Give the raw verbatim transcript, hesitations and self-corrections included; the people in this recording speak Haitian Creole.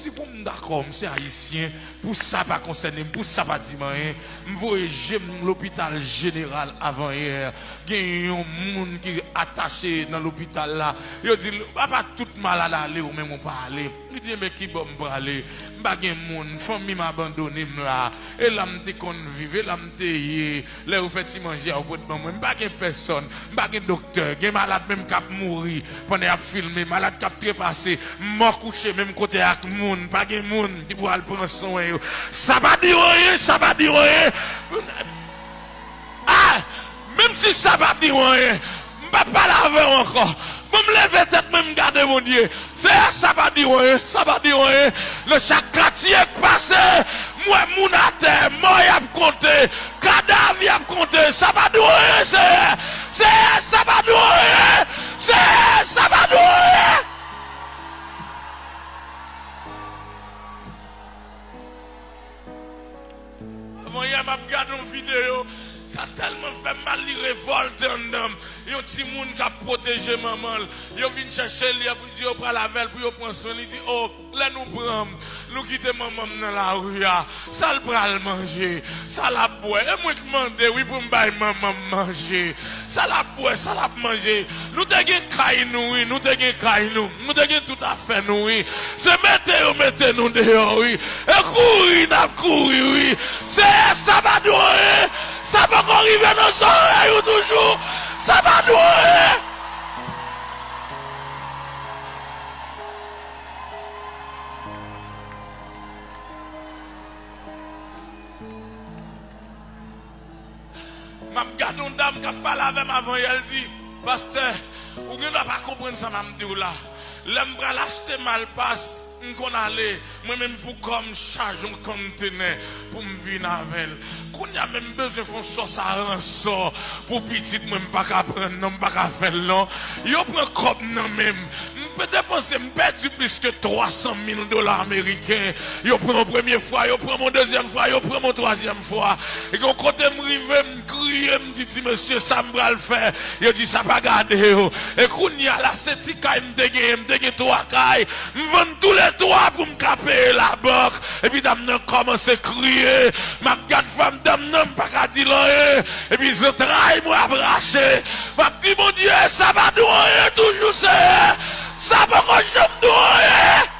Si pou m dakò, m se ayisyen, pou sa pa konsène m, pou sa pa di m anyen, m voye je m lopital jeneral avanyè. Gen yon moun ki atache nan lopital la. Yo di l, "Apa tout malad ale, ou menm ou pa ale?" Li di, "Enben, ki bò m prale? M pa gen moun, fanmi m abandone m la. E la m te konn viv, e la m te ye. Lè yo fè ti manje a, yo pot ban mwen. M pa gen pèsòn, m pa gen doktè. Gen malad menm k ap mouri pandan y ap filme, malad k ap trepase, mò kouche menm kote ak moun. Pa gen moun ki pou al pran swen yo." Sa pa di w anyen, sa pa di w anyen. Ah! Menm si sa pa di w anyen, m p ap pale avè w ankò. Bon, m leve tèt mwen, m gade Bondye. Seyè, sa pa di w anyen, sa pa di w anyen. Nan chak katye k pase, m wè moun atè, mò y ap konte, kadav y ap konte. Sa pa di w anyen, Seyè. Seyè, sa pa di w anyen. Seyè, sa pa di w anyen. Avanyè, m ap gade yon videyo, sa tèlman fè m mal, li revòlte anndan m. Yon timoun k ap pwoteje manman l, yo vin chèche l, y ap di yo pral avè l pou yo pran swen. Li di, "O, lè nou pran m, nou kite manman m nan lari a, sa l pral manje, sa l ap bwè? E mwen k mande, wi, pou m bay manman m manje." Sa l ap bwè, sa l ap manje. Nou te gen kay nou, wi, nou te gen kay nou. Nou te gen tout afè nou, wi. Se mete yo mete nou deyò, wi. E kouri n ap kouri, wi. Seyè, sa pa di w anyen. Sa poko rive nan zòrèy ou toujou. Sa pa di w anyen. M ap gade yon dam k ap pale avè m avanyè, l di, "Pastè, ou gen dwa pa konprann sa m ap di w la. Lè m pral achte malpas, m konn ale, mwen menm pou kò m chaje yon kontenè pou m vin avè l. Kounye a menm m bezwen fè yon sòs aransò pou pitit mwen, m pa ka pran l non, m pa ka fè l non." Yo pran kòb nan men m. M pe depanse, m pèdi plis ke twa san mil dola ameriken. Yo pran m yon premye fwa, yo pran m yon dezyèm fwa, yo pran m yon twazyèm fwa. E gen yon kote m rive, m kriye, m di, "Ti mesye, sa m pral fè?" Yo di, "Sa pa gade yo." E kounye a la, se ti kay m te genyen, m te gen twa kay. M vann toulètwa pou m ka peye labank. Epi dam nan kòmanse kriye. M ap gad fanm dam nan, m pa ka di l anyen. Epi zantray mwen ap rache. M ap di, "Bondye, sa pa di w anyen toujou, Seyè. Sa poko janm di w anyen."